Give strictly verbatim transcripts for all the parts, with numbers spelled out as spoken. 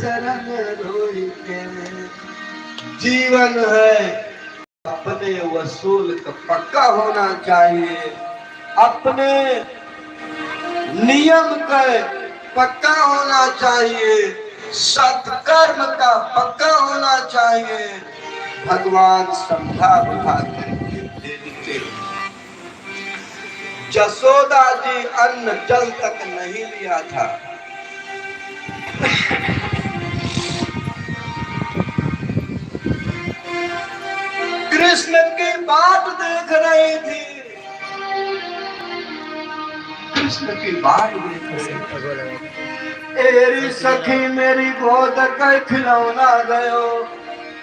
शरण रोई के। जीवन है अपने वसूल का पक्का होना चाहिए, अपने नियम का पक्का होना चाहिए, सत्कर्म का पक्का होना चाहिए। भगवान संभ्रा बुझा करके दे दीजिए। जसोदा जी अन्न जल तक नहीं लिया था। कृष्ण की बाट देख रही थी, कृष्ण की बाट देख रही थी। एरी सखी मेरी गोद के खिलौना गयो,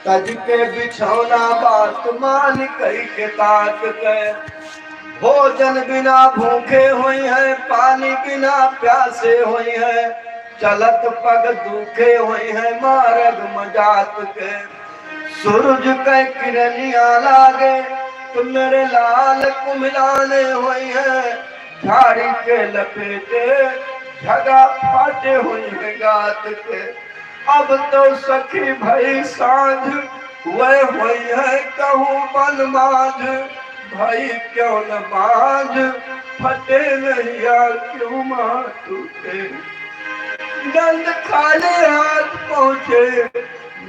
तज के बिछौना बात मान कई के तात के। भोजन बिना भूखे होई हैं, पानी बिना प्यासे होई हैं, चलत पग दुखे होई हैं मारग म जात के। सूरज के किरनिया लागे तो मेरे लाल कुम्हिलाने होई हैं, झाड़ी के लपेटे झगा फाटे होई हैं गात के। अब तो सखी भई साँझ, वह होई है कहूँ बन माझ, भई क्यों न बाँझ, फटे नहिया क्यों मातु के। नंद खाली हाथ पहुँचे,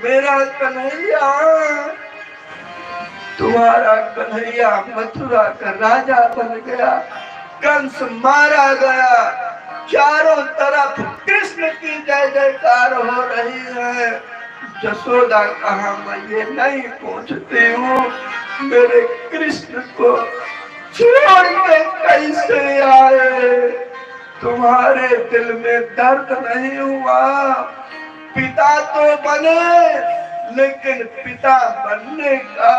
मेरा कन्हैया। तुम्हारा कन्हैया मथुरा का राजा बन गया, कंस मारा गया, चारों तरफ कृष्ण की जय जयकार हो रही है। जसोदा कहा, मैं ये नहीं पूछती हूँ, मेरे कृष्ण को छोड़ के कैसे आए? तुम्हारे दिल में दर्द नहीं हुआ? पिता तो बने, लेकिन पिता बनने का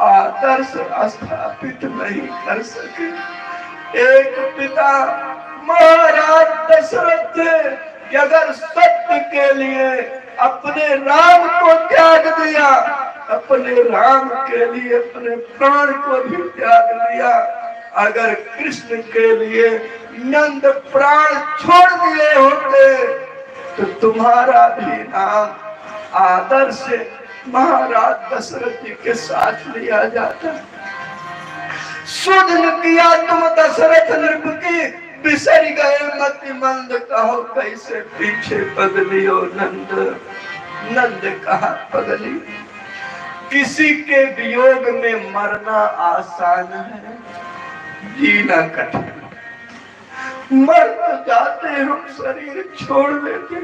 आदर्श स्थापित नहीं कर सके। एक पिता महाराज दशरथ थे कि अगर सत्य के लिए अपने राम को त्याग दिया, अपने राम के लिए अपने प्राण को भी त्याग दिया, अगर कृष्ण के लिए नंद प्राण छोड़ दिए होते, तो तुम्हारा भी नाम आदर्श महाराज दशरथ जी के साथ लिया जाता। सुध न किया तुम दशरथ नृप की, बिसरि गए मति मंद, कहो कैसे पीछे पग लियो नंद। नंद कहा पगली, किसी के वियोग में मरना आसान है, जीना कठिन। मर तो जाते हम, शरीर छोड़ देते,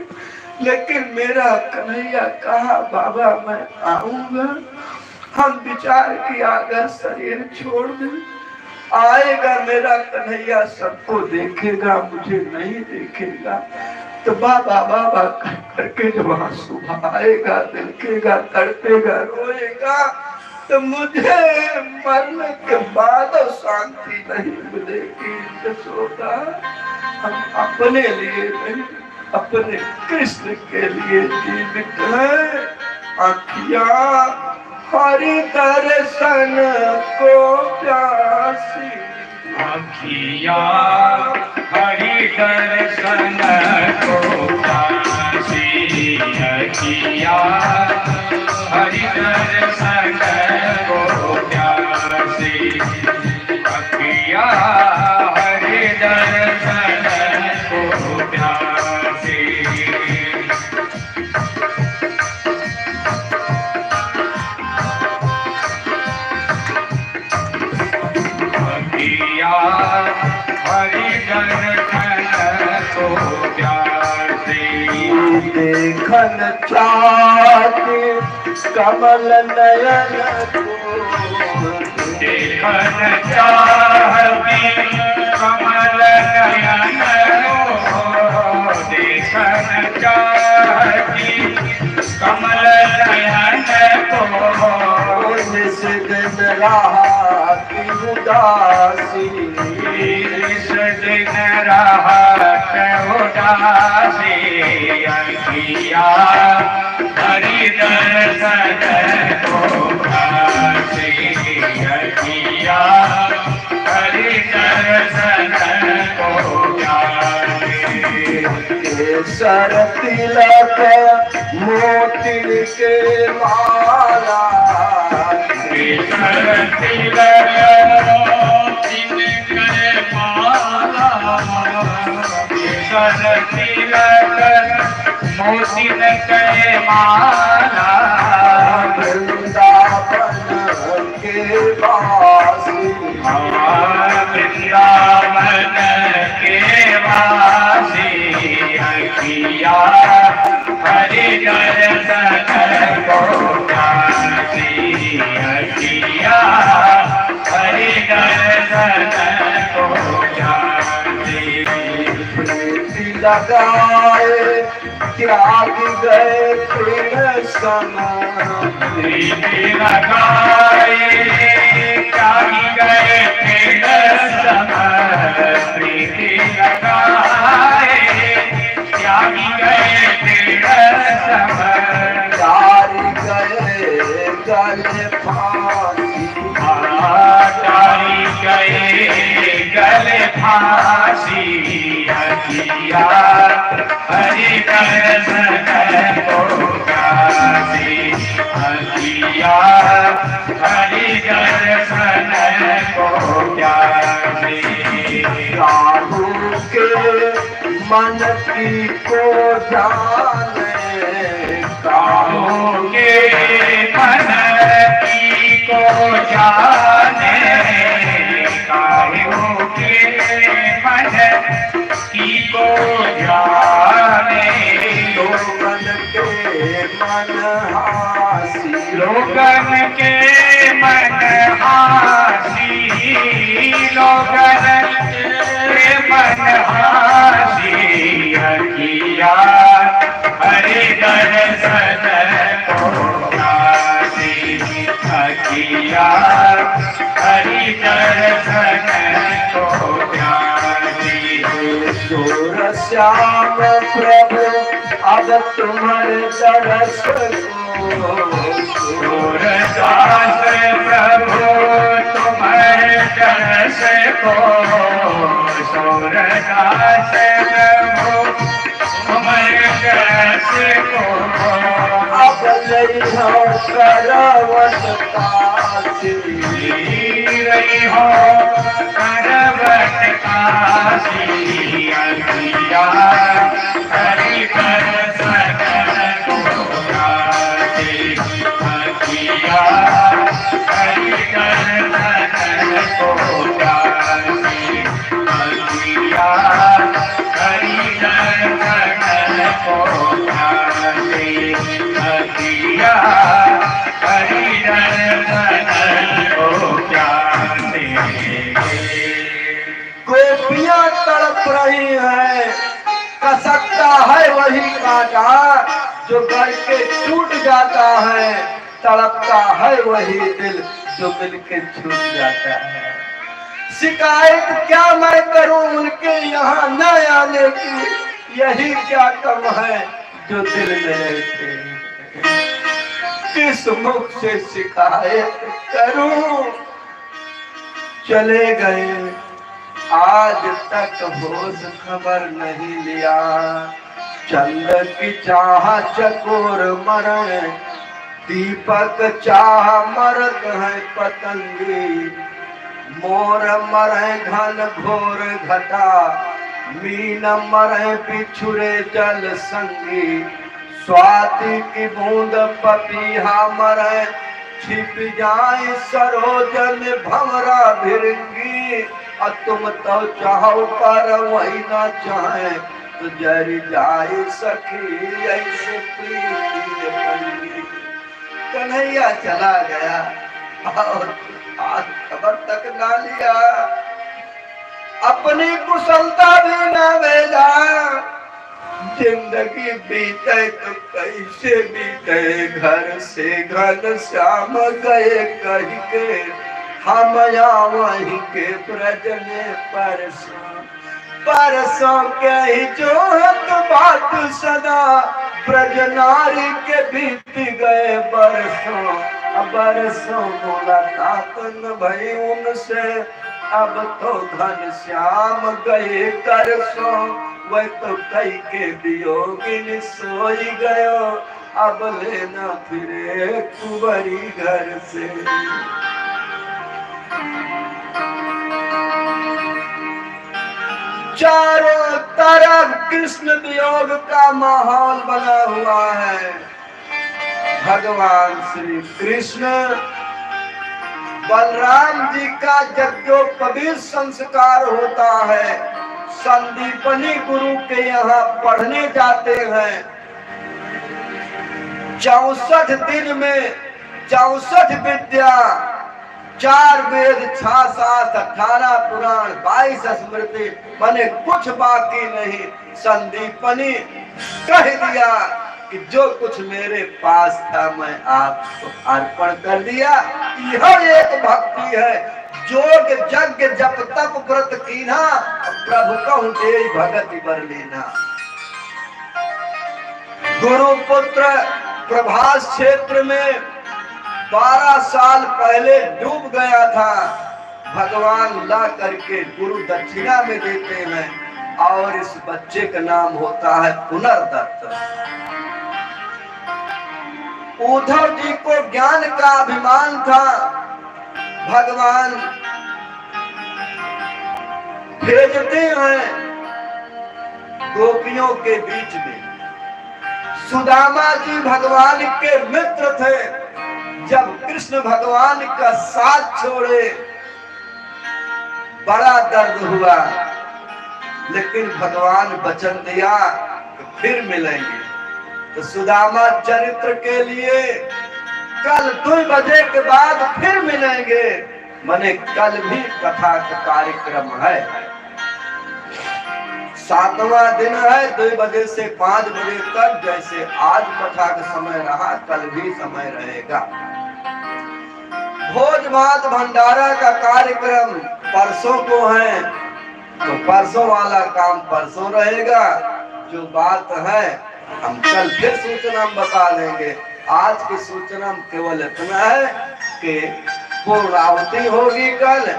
लेकिन मेरा कन्हैया कहा, बाबा मैं आऊंगा। हम विचार किया, अगर शरीर छोड़ दे, आएगा मेरा कन्हैया, सबको देखेगा, मुझे नहीं देखेगा। तो बाबा बाबा कर करके जब आंसू बहाएगा, बिलखेगा, तड़पेगा, रोएगा, तो मुझे मरने के बाद शांति नहीं मिलेगी। जसोदा, हम अपने लिए नहीं, अपने कृष्ण के लिए जीवित हैं। अखियाँ हरि दर्शन को प्यासी। अखियाँ हरि दर्शन को प्यासी। अखियाँ हरि दर्शन को प्यासी। अखियाँ हरि दर्शन को प्यासी। अखियाँ हरि दर्शन को प्यासी। देखन चाहती कमल नयन को। देखन चाहती कमल नयन को। देखन चाहती कमल नयन को। निस दिन रहा उदासी। निस दिन रहत उदासी। अखियाँ हरि दर्शन को प्यासी। अखियाँ हरि दर्शन को प्यासी। केसर तिलक मोतिन के माला। केसर तिलक मोतिन के माला। केसर तिलक मोतिन के माला। वृंदावन के वासी। हाँ, वृंदावन के वासी अखिया, हरि दर्शन को प्यासी अखिया, हरि दर्शन को प्यासी। प्रीति लगाए त्याग गए तृण सम। प्रीति लगाए त्याग गए तृण सम। प्रीति लगाए त्याग गए तृण सम। डारि गए गल फांसी। आ, डारि गए गल फांसी अखिया, हरि दर्शन को प्यासी अखिया, हरि दर्शन को प्यासी। काहू के मन की को जाने। काहू के मन की को जाने। काहू के मन की को जाने। लोगन के मन हासी। लोगन के मन हासी। लोगन के मन हासी अखिया, हरि दर्शन को प्यासी अखिया, हरि दर्शन को प्यासी। सूर श्याम प्रभु अब तुम्हरे दरस को। सूरदास प्रभु तुम्हरे दरस को। सूरदास प्रभु तुम्हरे दरस को। अब लइहो करवट कासी। लइहो करवट कासी। अखिया हरि दर्शन को प्यासी अखिया, हरि दर्शन को प्यासी अखिया, हरि दर्शन को प्यासी अखिया, हरि दर्शन को प्यासी। गोपियां तड़प रही हैं, कसकता है वही कांटा जो गढ़ के टूट जाता है, तड़पता है वही दिल जो मिलके छूट जाता है। शिकायत क्या मैं करूं उनके यहाँ न आने की, यही क्या कम है जो दिल में रहते हैं। किस मुख से शिकायत करूं, चले गए, आज तक होश खबर नहीं लिया। चंद की चाह चकोर मरे, दीपक चाह मरत है पतंगी। मोर मरे घन घोर घटा, मीन मरे बिछुरे जल संगी। स्वाति की बूंद पपीहा मरे, छिप जाए सरोज में भंवरा भिरंगी। अ तुम तो चाहो पर वही ना चाहे, तो जरि जाए सखी ऐसे प्रीति के पंगी। कन्हैया चला गया और आज खबर तक ना लिया, अपनी कुशलता भी ना भेजा। जिंदगी बीते तो कैसे बीते, घर से घनश्याम गए कहि के, हम आवहीं के ब्रज में परसों। परसों के ही जोहत बात सदा, ब्रज नारी के बीत गए बरसों। बरसों मुलाकात न भई उनसे, अब तो घनश्याम गए करसों। वह तो कई के वियोगिन सोई गयो, अब लेना फिरे कुंवरी घर से। चारों तरफ कृष्ण वियोग का माहौल बना हुआ है। भगवान श्री कृष्ण बलराम जी का यज्ञोपवीत संस्कार होता है। संदीपनी गुरु के यहाँ पढ़ने जाते हैं। चौसठ दिन में चौसठ विद्या, चार वेद, छह शास्त्र, अठारह पुराण, बाईस स्मृति, माने कुछ बाकी नहीं। संदीपनी कह दिया कि जो कुछ मेरे पास था, मैं आपको अर्पण कर दिया। यह एक भक्ति है। जोग जग जप तप व्रत कीन्हा, प्रभु कहूँ देई भगति बर लीन्हा। गुरुपुत्र प्रभास क्षेत्र में बारह साल पहले डूब गया था। भगवान ला करके गुरु दक्षिणा में देते हैं और इस बच्चे का नाम होता है पुनर्दत्त। उद्धव जी को ज्ञान का अभिमान था। भगवान भेजते हैं गोपियों के बीच में। सुदामा जी भगवान के मित्र थे। जब कृष्ण भगवान का साथ छोड़े, बड़ा दर्द हुआ, लेकिन भगवान वचन दिया कि फिर मिलेंगे। तो सुदामा चरित्र के लिए कल दो बजे के बाद फिर मिलेंगे। मने कल भी कथा का कार्यक्रम है। सातवां दिन है, दो बजे से पाँच बजे तक। जैसे आज कथा का समय रहा, कल भी समय रहेगा। भोज भात भंडारा का कार्यक्रम परसों को है, तो परसों वाला काम परसों रहेगा। जो बात है, हम कल फिर सूचना में बता देंगे। आज की सूचना में केवल इतना है कि पूर्णाहुति होगी कल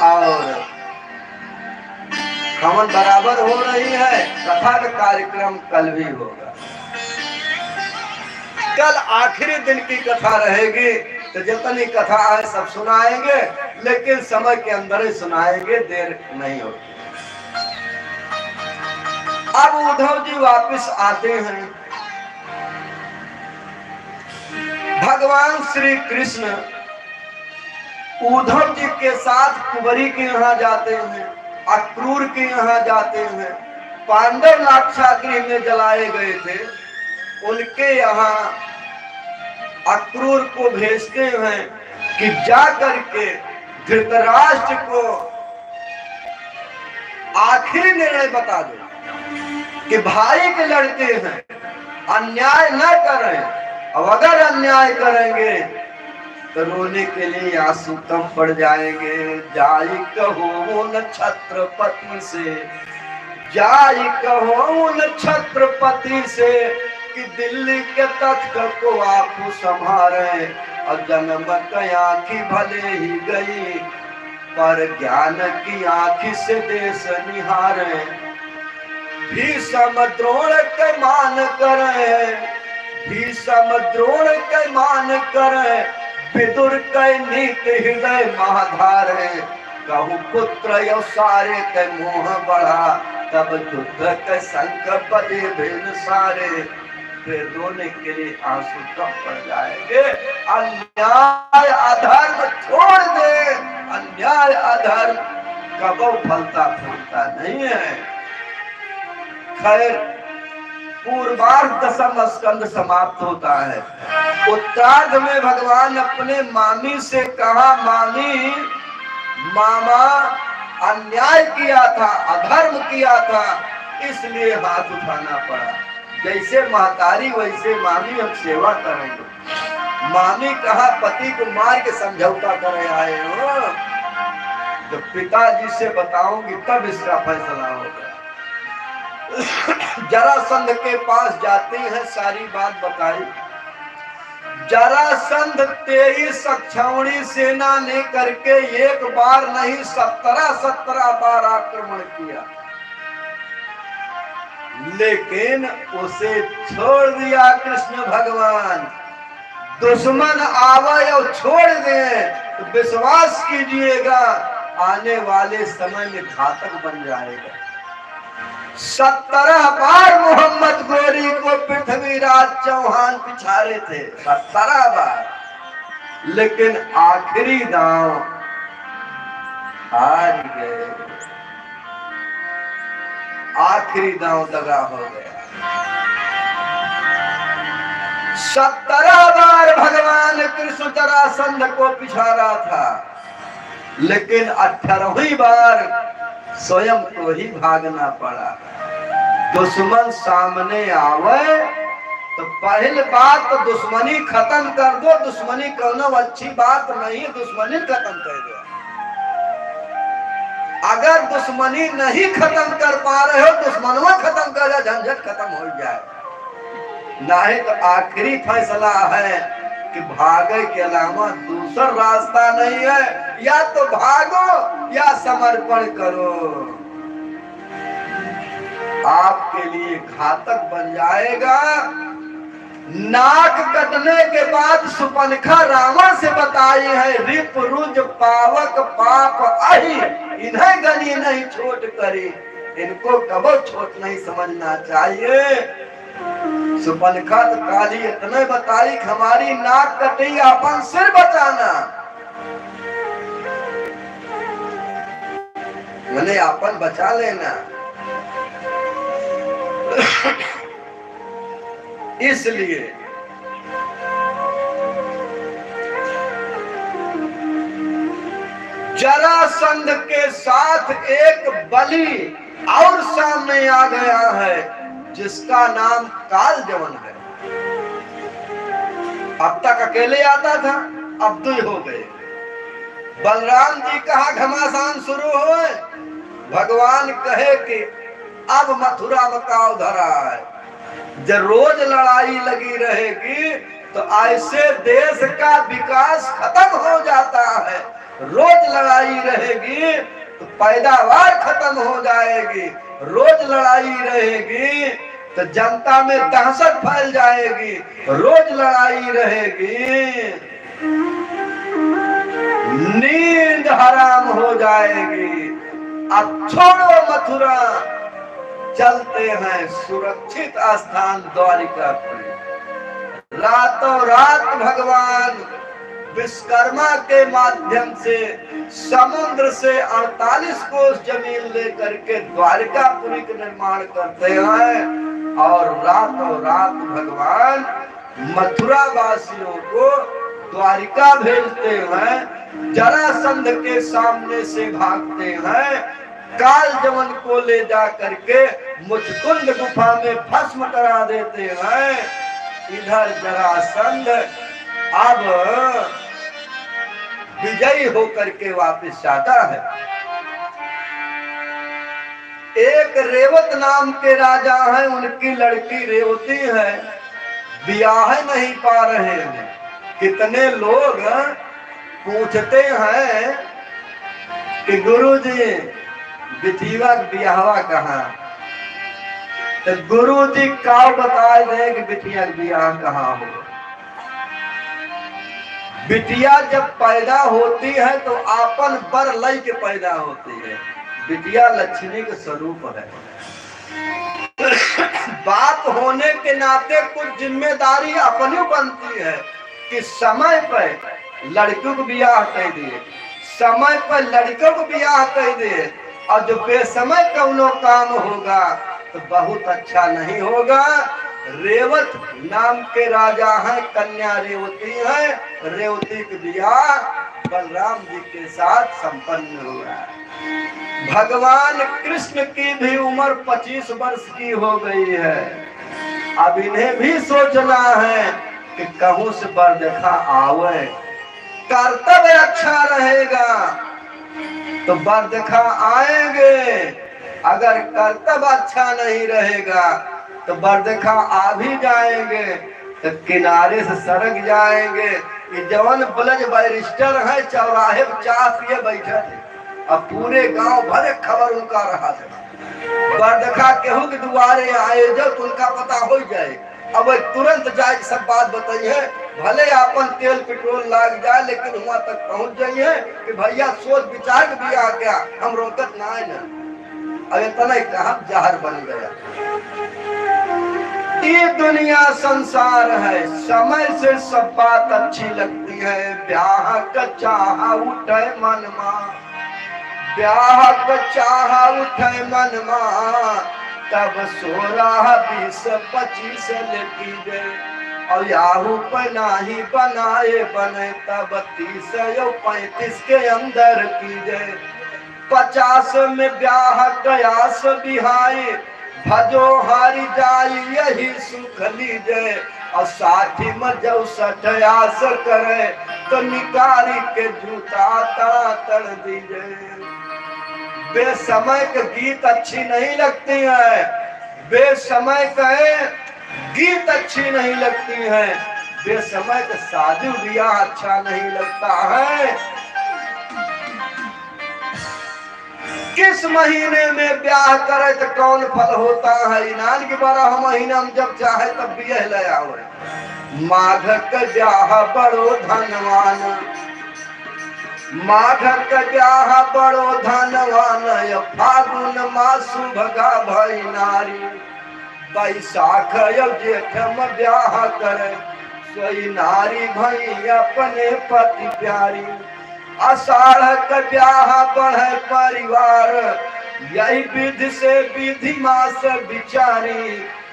और हवन बराबर हो रही है। कथा का कार्यक्रम कल भी होगा। कल आखिरी दिन की कथा रहेगी, तो जितनी कथा है सब सुनाएंगे, लेकिन समय के अंदर ही सुनाएंगे, देर नहीं होगी। अब उद्धव जी वापस आते हैं। भगवान श्री कृष्ण उद्धव जी के साथ कुंवरी के यहाँ जाते हैं, अक्रूर के यहाँ जाते हैं। पांडव लाक्षागृह में जलाए गए थे, उनके यहाँ अक्रूर को भेजते हैं कि जा करके धृतराष्ट्र को आखिरी निर्णय बता दो कि भाई के लड़के हैं, अन्याय न करें। अब अगर अन्याय करेंगे तो रोने के लिए आंसू कम पड़ जाएंगे। जाई कहो उन छत्रपति से, जाई कहो उन छत्रपति से कि दिल्ली के तख्त को आप संभारें। और जन्म के आँखी भले ही गई, पर ज्ञान की आँखी से देश निहारें। भीष्म द्रोण के मान करें, भीष्म द्रोण के मान करें, विदुर के नीत हृदय महा धारें। कहूँ पुत्र यौ सारे के मोह बढ़ा, तब युद्ध के शंख बजे भिन्न सारे। फिर रोने के लिए आंसू कम पड़ जाएंगे। अन्याय अधर्म छोड़ दे, अन्याय अधर्म कबो फलता फूलता नहीं है। खैर, पूर्वार्ध दसम स्कंद समाप्त होता है। उत्तरार्ध में भगवान अपने मामी से कहा, मामी, मामा अन्याय किया था, अधर्म किया था, इसलिए हाथ उठाना पड़ा। जैसे महतारी वैसे मामी, हम सेवा करेंगे। मामी कहा, पति को मार के समझौता करे आए हो, जब पिताजी से बताऊंगी तब इसका फैसला होगा। जरासंध के पास जाती है, सारी बात बताई। जरासंध तेईस अक्षौणी सेना लेकर के एक बार नहीं, सत्रह सत्रह बार आक्रमण किया। लेकिन उसे छोड़ दिया कृष्ण भगवान। दुश्मन आवे और छोड़ दे, तो विश्वास कीजिएगा, आने वाले समय में घातक बन जाएगा। सत्रह बार मोहम्मद गोरी को पृथ्वीराज चौहान पिछारे थे, सत्रह बार, लेकिन आखिरी दांव हार गए। आखिरी दांव दगा हो गया। सत्रह बार भगवान कृष्ण जरासंध को पिछारा था, लेकिन अठारहवीं बार स्वयं को ही भागना पड़ा। दुश्मन सामने आवे तो पहली बात तो दुश्मनी खत्म कर दो। दुश्मनी कौनो अच्छी बात नहीं, दुश्मनी खत्म कर दो। अगर दुश्मनी नहीं खत्म कर पा रहे हो, दुश्मनवा खत्म कर दो, झंझट खत्म हो जाए। नहीं तो आखिरी फैसला है कि भागे के अलावा दूसर रास्ता नहीं है, या तो भागो या समर्पण करो। आपके लिए घातक बन जाएगा। नाक कटने के बाद सुपनखा रावण से बताई है, रिप रुज पावक पाप अहि, इन्हें गनी नहीं छोट करी। इनको कबो छोट नहीं समझना चाहिए। सुपनखा तो काली इतने बताई कि हमारी नाक कटी, अपन सिर बचाना, मैंने अपन बचा लेना। इसलिए जरासंध के साथ एक बलि और सामने आ गया है, जिसका नाम काल जवन है। अब तक अकेले आता था, अब दुई हो गए। बलराम जी कहा घमासान शुरू होए, भगवान कहे कि अब मथुरा में काव धरा है। जब रोज लड़ाई लगी रहेगी तो ऐसे देश का विकास खत्म हो जाता है। रोज लड़ाई रहेगी तो पैदावार खत्म हो जाएगी, रोज लड़ाई रहेगी तो जनता में दहशत फैल जाएगी, रोज लड़ाई रहेगी, नींद हराम हो जाएगी। अब छोड़ो मथुरा, चलते हैं सुरक्षित स्थान द्वारिकापुरी। रातों रात भगवान विश्वकर्मा के माध्यम से समुद्र से अड़तालीस कोस जमीन लेकर के द्वारिकापुरी का निर्माण करते हैं और रातों रात भगवान मथुरा वासियों को द्वारिका भेजते हैं। जरासंध के सामने से भागते हैं। काल जवन को ले जा करके मुचकुंद गुफा में भस्म करा देते हैं। इधर जरासंध अब विजयी होकर के वापस जाता है। एक रेवत नाम के राजा हैं, उनकी लड़की रेवती है, ब्याह नहीं पा रहे हैं। कितने लोग पूछते हैं कि गुरुजी, बिटिया के बियाहवा कहाँ? तो गुरुजी का बताए दे कि बिटिया के बियाह कहाँ हो। बिटिया जब पैदा होती है तो आपन बर लई के पैदा होती है। बिटिया लक्ष्मी के स्वरूप है। बाप होने के नाते कुछ जिम्मेदारी अपनी बनती है कि समय पर लड़कियों को ब्याह कर दिए, समय पर लड़कों को ब्याह कर दिए, और जो बेसमय कौनो काम होगा तो बहुत अच्छा नहीं होगा। रेवत नाम के राजा हैं, कन्या रेवती है, रेवती के ब्याह बलराम जी के साथ संपन्न हुआ। भगवान कृष्ण की भी उम्र पच्चीस वर्ष की हो गई है। अब इन्हें भी सोचना है कि कहूं से बर देखा आवे, कर्तव्य अच्छा रहेगा तो बर देखा आएंगे, अगर कर्तव्य अच्छा नहीं रहेगा तो बर देखा आ भी जाएंगे तो किनारे से सरक जाएंगे। ये जवन ब्लज बैरिस्टर है, चौराहे पर चाह पिए बैठे थे, अब पूरे गांव भर एक खबर उनका रहा था। बरदखा केहू के दुआरे आए जो तो उनका पता हो जाए। अब वह तुरंत जाए के सब बात बताई है, भले आपन तेल पेट्रोल लाग जाए, लेकिन हुआं तक पहुंच जाई है कि भैया सोच विचार के बियाह क्या, हम रोकत ना है ना। अब इतना ही कहा, जहर बन गया। ये दुनिया संसार है, समय से सब बात अच्छी लगती है। ब्याह का चाह उठे मन मा, ब्याह का चाह उठे मन मा, तब सोरह बीस पच्चीस लेती दे। और याहू पे नाही बनाए बने, तब तीस या पैंतीस के अंदर की दे। पचास में ब्याह कयास बिहाई, भजो हारी जाई यही सुख लीजे। और साठ में जब सठ आस करे, तो निकारी के जूता तड़ा तड़ दीजे। बेसमय के गीत अच्छी नहीं लगती है, बेसमय के गीत अच्छी नहीं लगती है, बेसमय के शादी ब्याह अच्छा नहीं लगता है। किस महीने में ब्याह करे तो कौन फल होता है? इनान के बारह महीना में जब चाहे तब बियाह ले आवे। माघ के ब्याह बड़ो धनवान, माघ के ब्याह बड़ो धनवान, या फागुन मास सुभगा भई नारी। बैसाख या जेठ में ब्याह करे, सोई नारी भई अपने पति प्यारी। आषाढ़ के ब्याह बढ़े परिवार, यही विधि से विधि मास विचारी।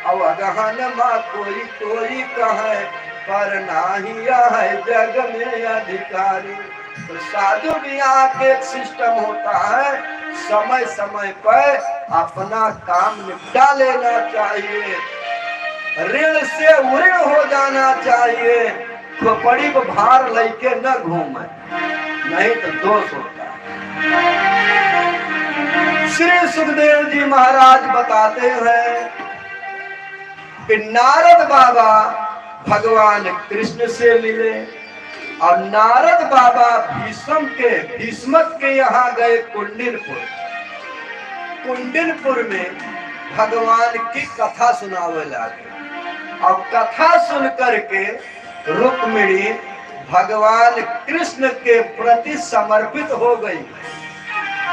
अब अगहन मा कोई कोई कहे, पर नाही यह जग में अधिकारी। तो शादी ब्याह के एक सिस्टम होता है, समय समय पर अपना काम निपटा लेना चाहिए, ऋण से उऋण हो जाना चाहिए। खोपड़ी पर भार लेके न घूमे, नहीं तो दोष होता है। श्री सुखदेव जी महाराज बताते हैं कि नारद बाबा भगवान कृष्ण से मिले और नारद बाबा भीष्म के, भीष्मक के यहाँ गए कुंडिनपुर। कुंडिनपुर में भगवान की कथा सुनावे लागे और कथा सुन करके रुक्मिणी भगवान कृष्ण के प्रति समर्पित हो गई।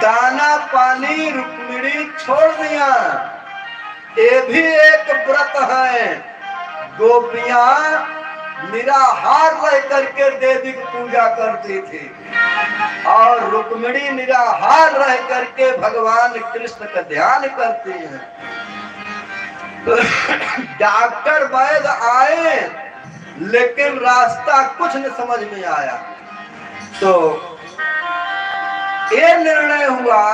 दाना पानी रुक्मिणी छोड़ दिया। ये भी एक व्रत है। गोपियां निराहार रह करके देवी की पूजा करती थी और रुक्मिणी निराहार रह करके भगवान कृष्ण का ध्यान करती हैं। डॉक्टर वैद आए, लेकिन रास्ता कुछ न समझ में आया। तो ये निर्णय हुआ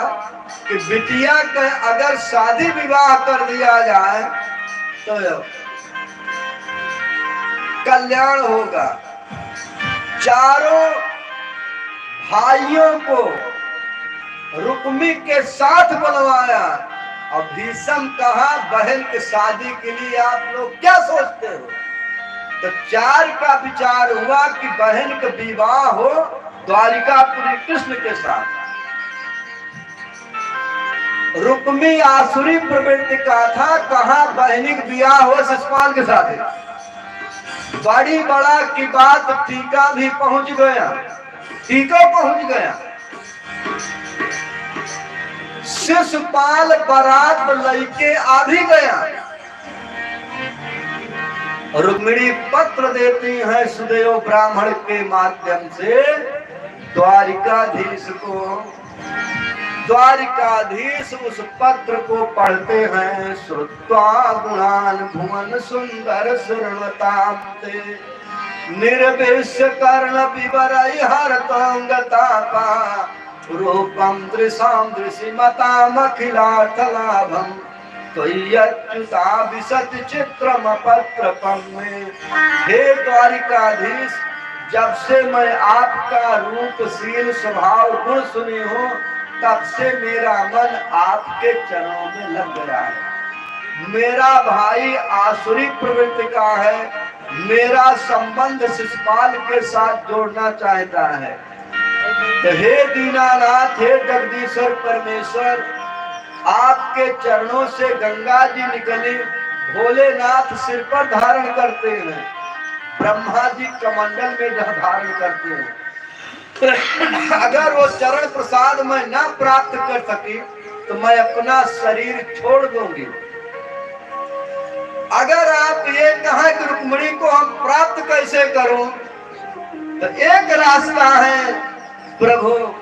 कि बिटिया का अगर शादी विवाह कर दिया जाए तो कल्याण होगा। चारों भाइयों को रुक्मी के साथ बुलवाया और भीष्म कहा, बहन की शादी के लिए आप लोग क्या सोचते हो? तो चार का विचार हुआ कि बहन का विवाह हो द्वारिकापुरी कृष्ण के साथ। रुक्मी आसुरी प्रवृत्ति का था, कहा बहनी का विवाह हो शिशुपाल के साथ। बड़ी बड़ा की बात टीका भी पहुंच गया, टीका पहुंच गया। शिशुपाल बरात लइके आ भी गया। रुक्मिणी पत्र देती हैं सुदेव ब्राह्मण के माध्यम से द्वारिकाधीश को। द्वारिकाधीश उस पत्र को पढ़ते हैं। श्रुत्वा गुणान भुवन सुंदर शृण्वतां ते। निर्विष्य कर्ण विवरैः हरतोंगतापा। रूपम दृशाम दृशिमतामखिलार्थलाभम। त्वय्यच्युता विशति चित्रमपत्रपं मे। हे द्वारिकाधीश, जब से मैं आपका रूप, शील, स्वभाव, गुण सुनी हूँ, तब से मेरा मन आपके चरणों में लग गया है। मेरा भाई आसुरी प्रवृत्ति का है, मेरा संबंध शिशुपाल के साथ जोड़ना चाहता है। तो हे दीनानाथ, हे जगदीश्वर परमेश्वर, आपके चरणों से गंगा जी निकली, भोलेनाथ सिर पर धारण करते हैं, ब्रह्मा जी कमंडल में धारण करते हैं। अगर वो चरण प्रसाद मैं ना प्राप्त कर सकी तो मैं अपना शरीर छोड़ दूंगी। अगर आप ये कहें कि रुक्मिणी को हम प्राप्त कैसे करूं, तो एक रास्ता है प्रभु,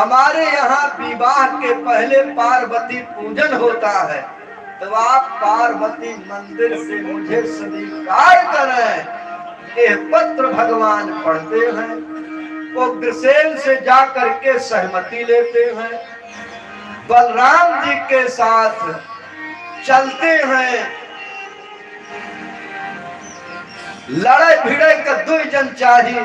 हमारे यहाँ विवाह के पहले पार्वती पूजन होता है, तो आप पार्वती मंदिर से मुझे स्वीकार करें। ये पत्र भगवान पढ़ते हैं, उग्रसेन से जा करके सहमति लेते हैं, बलराम जी के साथ चलते हैं। लड़े भिड़े के दुई जन चाही,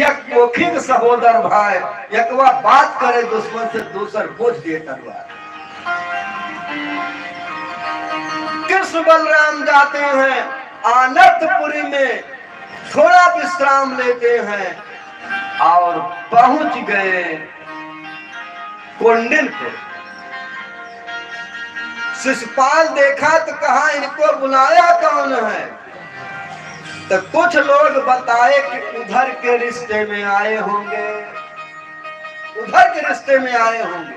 एक कोखी के सहोदर भाई, एकवा बात करे दुश्मन से, दूसर बोझ दिए तलवार। कृष्ण बलराम जाते हैं आनंदपुरी में, थोड़ा विश्राम लेते हैं और पहुंच गए कौंडिन्य को। शिशुपाल देखा तो कहा, "इनको बुलाया कौन है?" तो कुछ लोग बताए कि उधर के रिश्ते में आए होंगे, उधर के रिश्ते में आए होंगे।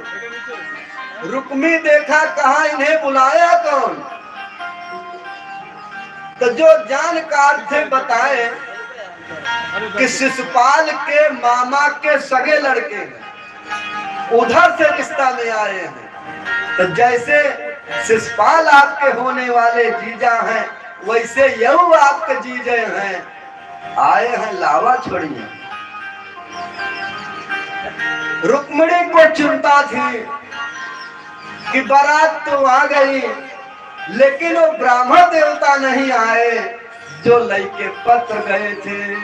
रुक्मी देखा, कहा, "इन्हें बुलाया कौन?" तो जो जानकार थे बताए कि शिशुपाल के मामा के सगे लड़के हैं, उधर से रिश्ता में आए हैं। तो जैसे शिशुपाल आपके होने वाले जीजा हैं, वैसे यहू आपके जीजे हैं, आए हैं, लावा छोड़िए। रुक्मिणी को चिंता थी कि बारात तो आ गई, लेकिन वो ब्राह्मण देवता नहीं आए जो लइके पत्र गए थे।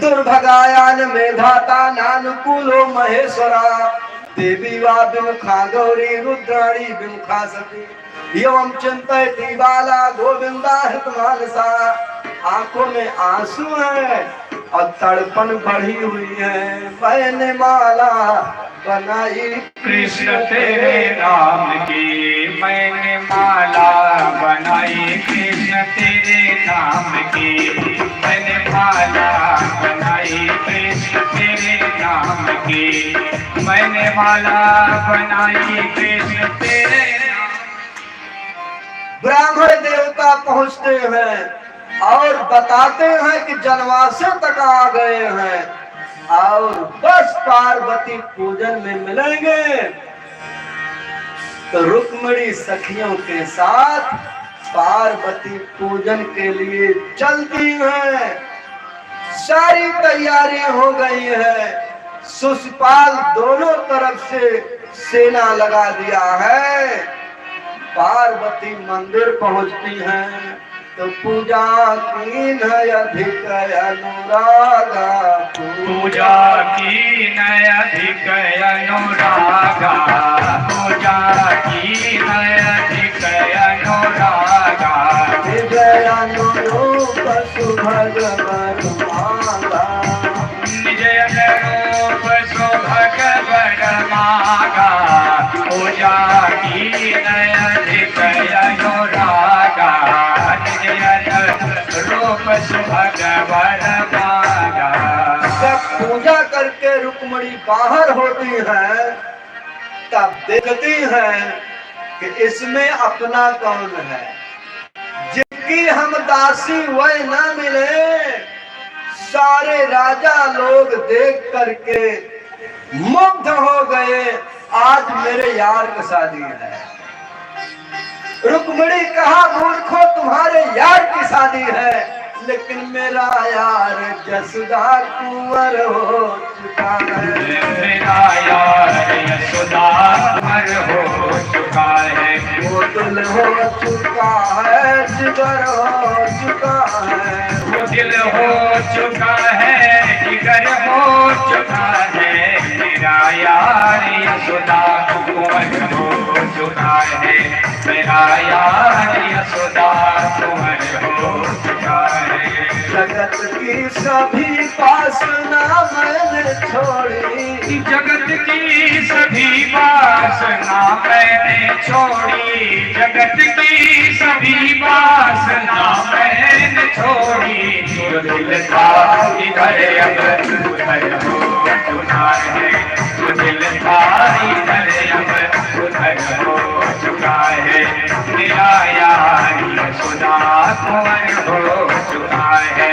दुर्भगायान मेधाता नानुकूलो महेश्वरा, देवी वा विमुखा गौरी रुद्राणी विमुखा सती। एवं चिंतयती बाला गोविंदा हृत मानसा। आंखों में आंसू हैं और तड़पन बढ़ी हुई है। मैंने माला बनाई कृष्ण तेरे नाम की, मैंने माला बनाई कृष्ण तेरे नाम की, मैंने माला बनाई कृष्ण तेरे नाम की, मैंने माला बनाई कृष्ण तेरे नाम। ब्राह्मण देवता पहुंचते हैं और बताते हैं कि जनवासे तक आ गए हैं और बस पार्वती पूजन में मिलेंगे। तो रुक्मिणी सखियों के साथ पार्वती पूजन के लिए चलती हैं। सारी तैयारी हो गई है। शिशुपाल दोनों तरफ से सेना लगा दिया है। पार्वती मंदिर पहुंचती हैं तो पूजा कीन्ह अधिक अनुरागा। पूजा कीन्ह अधिक अनुरागा, पूजा कीन्ह अधिक अनुरागा। निज अनुरूप सुभग वर मागा। निज अनुरूप सुभग वर मागा, पूजा कीन्ह अधिक अनुरागा। निज अनुरूप सुभग वर मागा। जब पूजा करके रुक्मिणी बाहर होती हैं, तब देखती हैं कि इसमें अपना कौन है। जिनकी हम दासी वह न मिले, सारे राजा लोग देख करके मुग्ध हो गए, आज मेरे यार की शादी है। रुक्मिणी कहा, मूर्खो, तुम्हारे यार की शादी है, लेकिन मेरा यार जसुदा कुंवर हो चुका है। मेरा यार यशोदा कुंवर हो चुका है। वो दिल हो चुका है, जिगर हो चुका है। वो दिल हो चुका है, जिगर हो चुका है। मेरा यार यशोदा कुंवर हो चुका है। मेरा यार यशोदा कुंवर हो चुका है। जगत की सभी वासना मैंने छोड़ी। जगत की सभी वासना मैंने छोड़ी, जगत की सभी वासना मैंने छोड़ी। जो दिल था इधर अब उधर हो चुका है, जो दिल था इधर अब उधर हो चुका है। मेरा यार यशोदा कुंवर हो चुका है,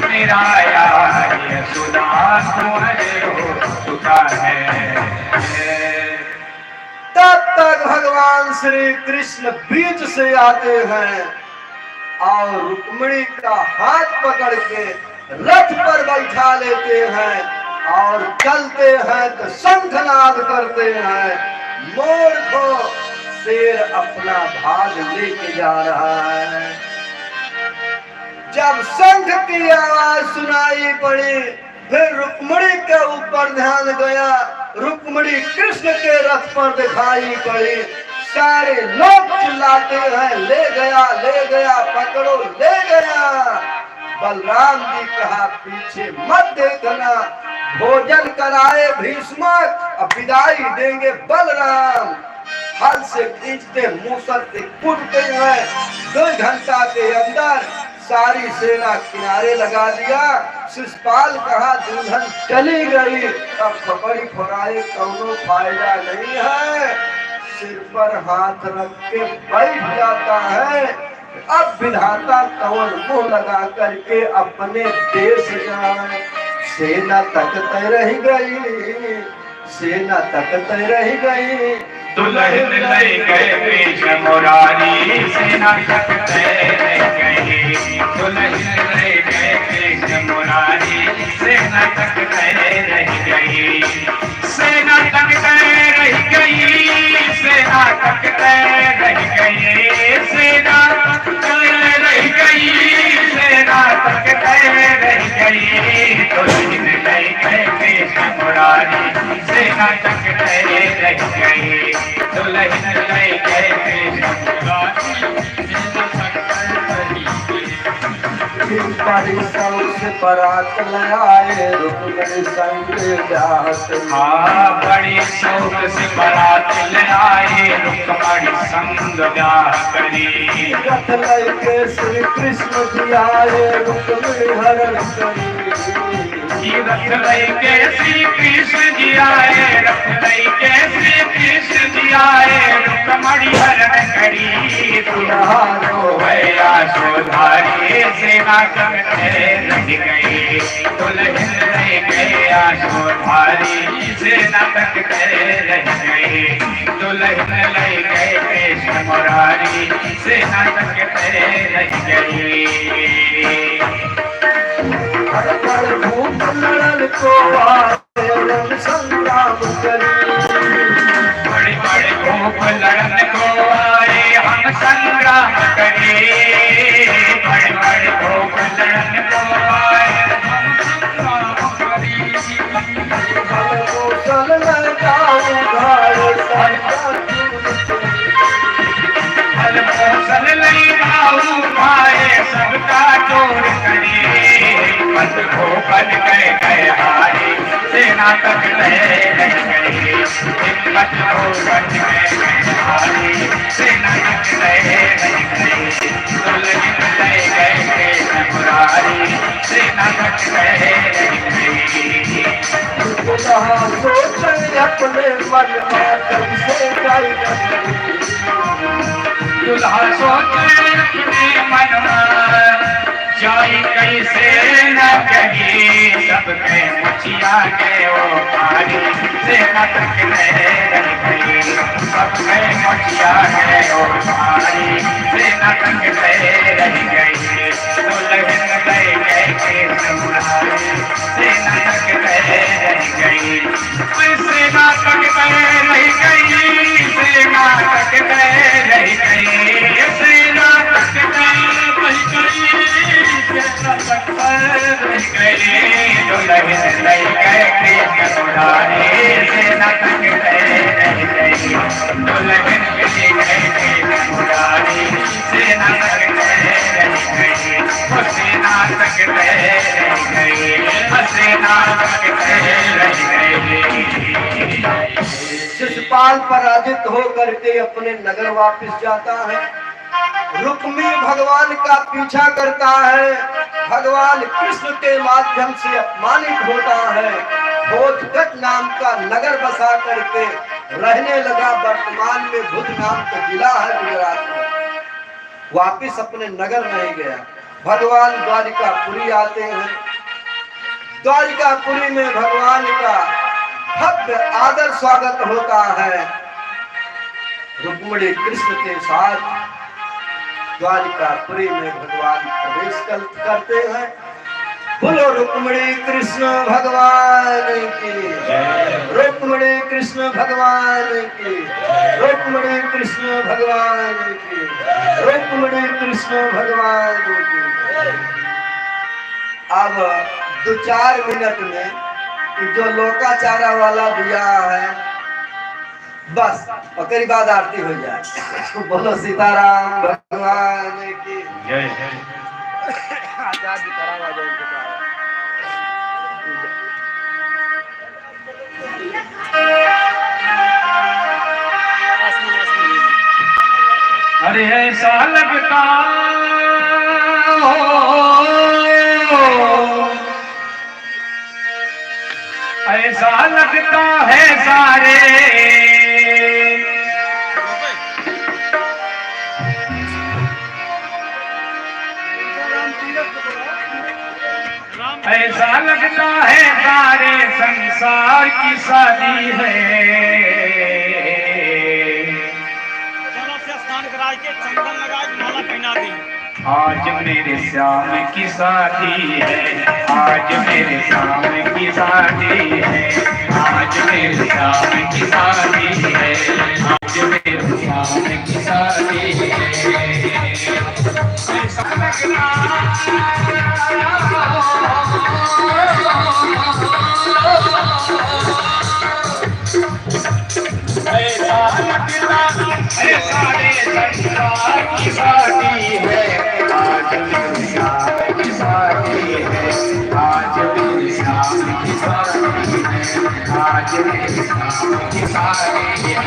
मेरा यार यशोदा कुंवर हो चुका है। तब तक भगवान श्री कृष्ण बीच से आते हैं और रुक्मिणी का हाथ पकड़ के रथ पर बैठा लेते हैं और चलते हैं तो शंखनाद करते हैं। मोर को शेर अपना भाग लेके जा रहा है। जब शंख की आवाज सुनाई पड़ी, फिर रुक्मिणी के ऊपर ध्यान गया, रुक्मिणी कृष्ण के रथ पर दिखाई पड़ी। सारे लोग चिल्लाते हैं, "ले गया, ले गया, पकड़ो, ले गया।" बलराम जी कहा, "पीछे मत देखना।" भोजन कराए भीष्म, अब विदाई देंगे बलराम। हल से खींचते, मूसर से कूटते हैं। दो घंटा के अंदर सारी सेना किनारे लगा दिया। शिशुपाल कहा, "दुल्हन चली गई, अब खपड़ी फोड़ाए कौनो फायदा नहीं है।" सिर पर हाथ रख के बैठ जाता है। अब विधाता कौन मुंह लगा करके अपने देश जाए। सेना तकते रह गई, सेना तकते रह गई। दुल्हन लइ गए कृष्ण मुरारी, सेना तकते रह गई। दुल्हन लइ गए कृष्ण मुरारी, सेना तकते रह गई। सेना तकते रह गई, सेना तकते रह गई, सेना तकते रह गई, सेना तकते रह गई। दुल्हन लइ गए कृष्ण मुरारी, सेना तकते रह गई। दुल्हन लइ गए कृष्ण मुरारी, सेना तकते रह गई। बड़ी शौक से बारात ले आए रुक्मिणी संग ब्याह करी। हाँ, बड़ी शौक से बारात ले आए रुक्मिणी संग ब्याह करी। रथ लइके श्री कृष्ण जी आए रुक्मिणी हरण करी। कि रथ लइके श्री कृष्ण जी आए, रथ लइके श्री कृष्ण जी आए, रुक्मिणी हरण करी। दुल्हा रोवे यशोदा री, सेना तकते रह गई। दुल्हन लइ गए यशोदा री, सेना तकते रह गई। दुल्हन लइ गए कृष्ण मुरारी, सेना तकते रह गई। हर पल भूख लड़न को आए, रण संग्राम करी। बड़ बड़ भूख लड़न को आए, हम संग्राम करी। बड़ बड़ भूख लड़न को आए, हम संग्राम करी। बल मूसल लइ बाहु उठाए, सबका बल मूसल लइ बाहु उठाए, सबका चोर करी। हिम्मत हो बन गए गए हारी, सेना तकते रह गई। हिम्मत हो बन गए गए हारी, सेना तकते रह गई। दुल्हन लइ गए कृष्ण मुरारी, सेना तकते रह गई। दुल्हा सोचे अपने मन मा, कैसे जाई नगरी। दुल्हा सोचे अपने मन मा, जाई कैसे नगरी। सबके मोछिया गए ओ भारी, सेना तकते रह गई। सबके मोछिया गए ओ भारी, सेना तकते रह गई। दुल्हन लइ गए कृष्ण मुरारी, सेना तकते रह गई। सेना तकते रह गई, सेना तकते रह गई, सेना तकते रह गई, सेना तकते रह गई। दुल्हन लइ गए कृष्ण मुरारी, सेना तकते रह गई। दुल्हन लइ गए कृष्ण मुरारी, सेना तकते रह गई। ओ सेना तकते पराजित हो करके अपने नगर वापस जाता है। रुक्मी भगवान का पीछा करता है, भगवान कृष्ण के माध्यम से अपमानित होता है। भोजगत नाम का नगर बसा करके रहने लगा। वर्तमान में भुज नाम का जिला है गुजरात में। वापिस अपने नगर नहीं गया। भगवान द्वारिकापुरी आते हैं। द्वारिकापुरी में भगवान का भव्य आदर स्वागत होता है। रुक्मिणी कृष्ण के साथ द्वारिकापुरी में भगवान प्रवेश कर, करते हैं। बोलो रुक्मिणी कृष्ण भगवान की। जय। रुक्मिणी कृष्ण भगवान की। रुक्मिणी कृष्ण भगवान की। रुक्मिणी कृष्ण भगवान की। अब दो चार मिनट में ई जो लोकाचारा वाला बियाह है, बस, ओकरी बाद आरती हो जाए। बोलो सीताराम भगवान की। जय। आचार्य जी, खराब आ जाए इनके पास। अरे ऐसा लगता हो, ऐसा लगता है सारे, ऐसा लगता है सारे संसार की शादी है। चलो, से स्नान कराए के चंदन लगाए, माला पहना दी। आज मेरे श्याम की शादी है, आज मेरे श्याम की शादी है, आज मेरे श्याम की शादी है, आज मेरे श्याम की शादी है। ऐसा लगता ऐसा लगता है सारे संसार की शादी है, आज मेरे श्याम की शादी है, आज मेरे श्याम की शादी है, आज मेरे श्याम की शादी है।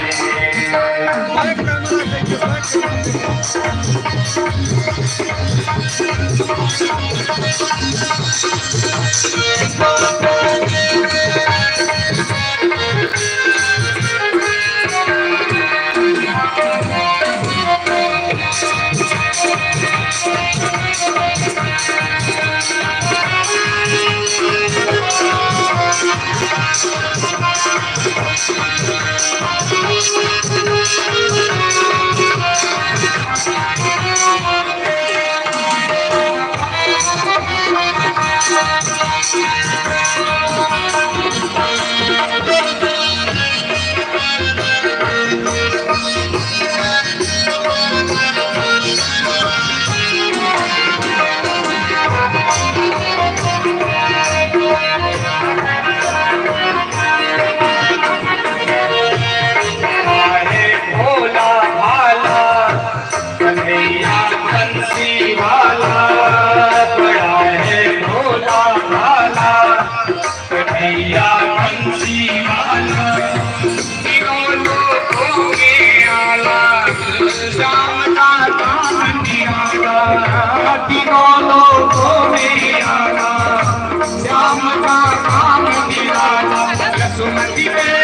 भोला भाला कन्हैया बंसी वाला, बड़ा है भोला भाला कन्हैया बंसी वाला। तीनों लोकों में आला, श्याम का नाम निराला। तीनों लोकों में आला, श्याम का नाम निराला। यशोमती में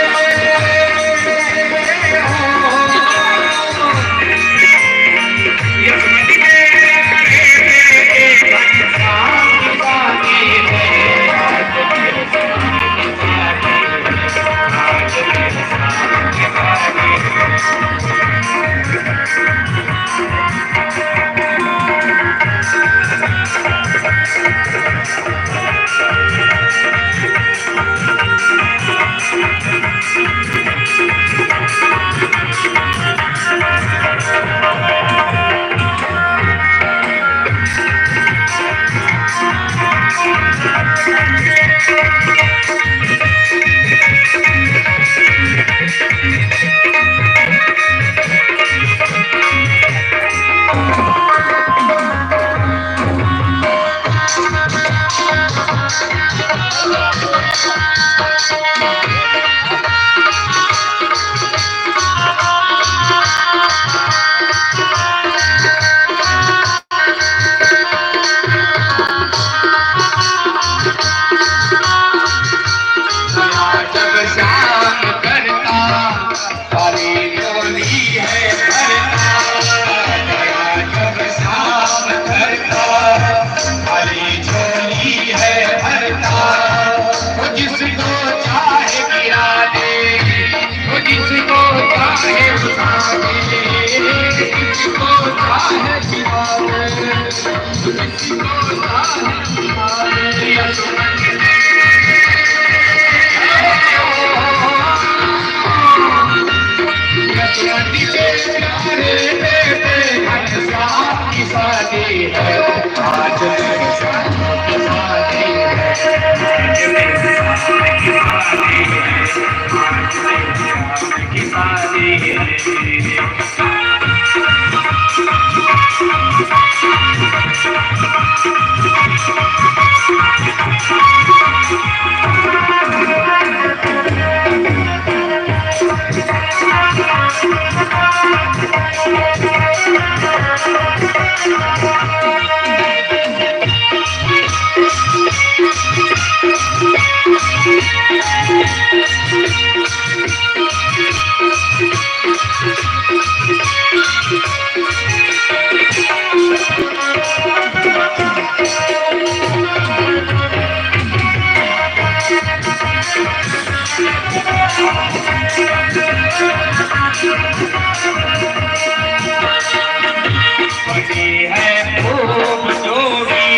बनी है खूब जोड़ी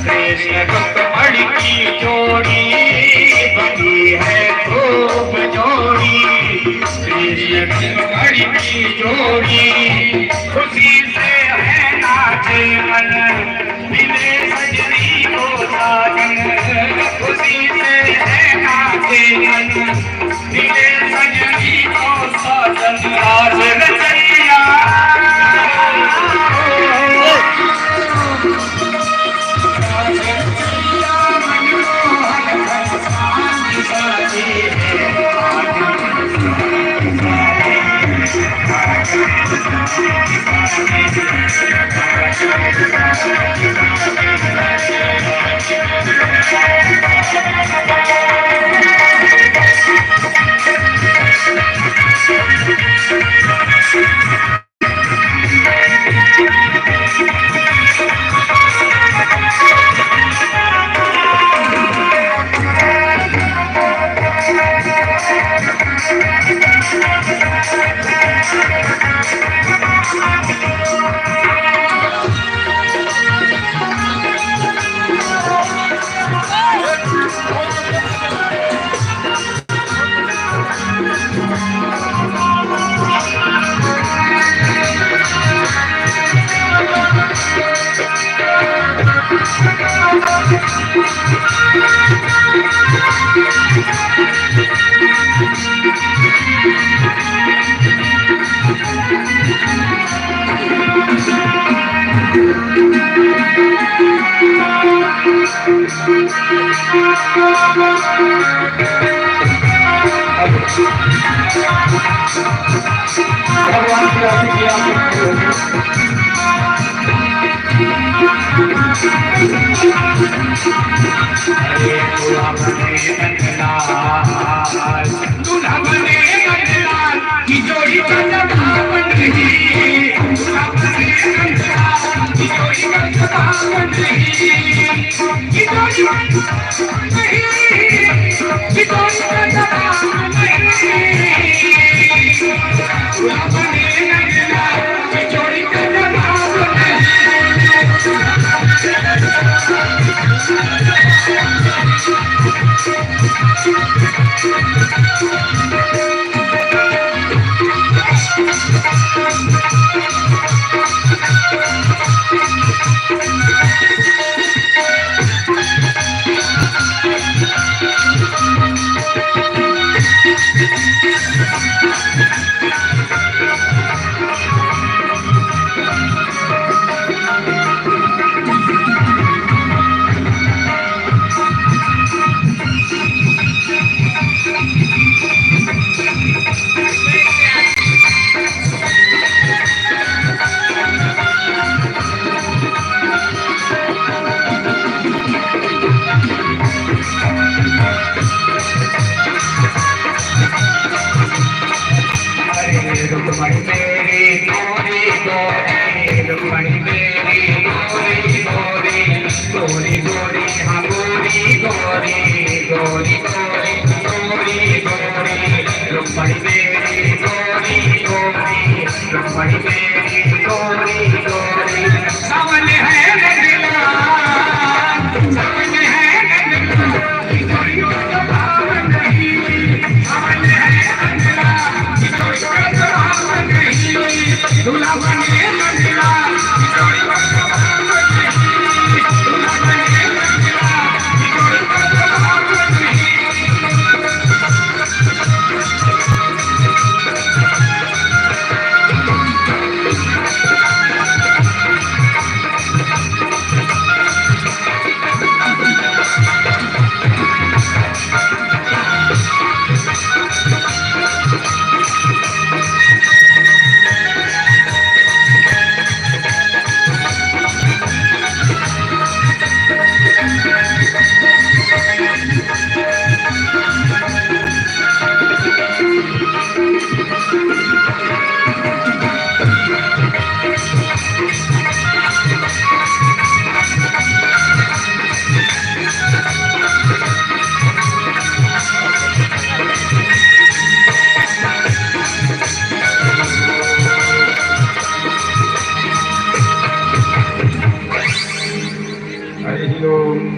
कृष्ण रुक्मणी की जोड़ी, बनी है खूब जोड़ी कृष्ण रुक्मणी की जोड़ी। खुशी से है नाचे मन, मिले सजनी को साजन, खुशी से है नाचे मन, मिले सजनी को साजन। रास रचैया, रास रचैया मनमोहन भगवान की शादी है। भगवान की राशि की आप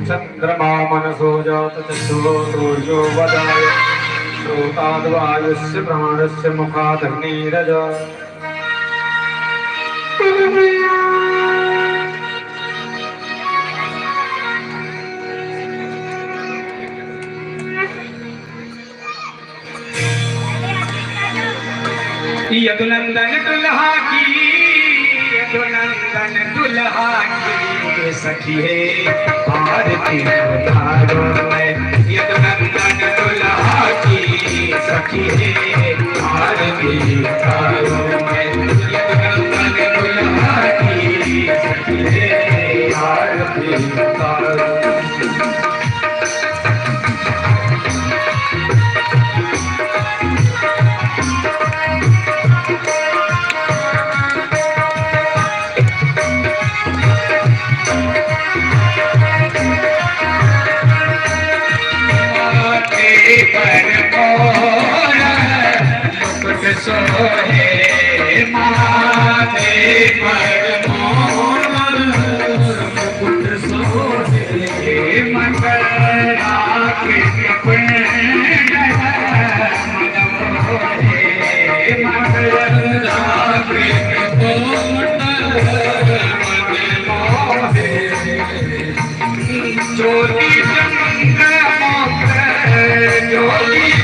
चंद्रमा मनसो जातचक्षुः सूर्यो वजाय श्रोताद्वायुस्य प्राणस्य मुखादग्निरजा। यदुनंदन दुल्हा की, यदुनंदन दुल्हा की सखी है आरती उतारो मैं। यदुनंदन दुल्हा की सखी है आरती उतारो मैं। यदुनंदन दुल्हा की सखी है आरती उतारो। माथे पर मोर मुकुट सोहे, माथे पर मोर मुकुट सोहे, मकराकृत पिंड मन मोहे, मकराकृत पिंड मन मोहे। ज्योति जगमग मोख, ज्योति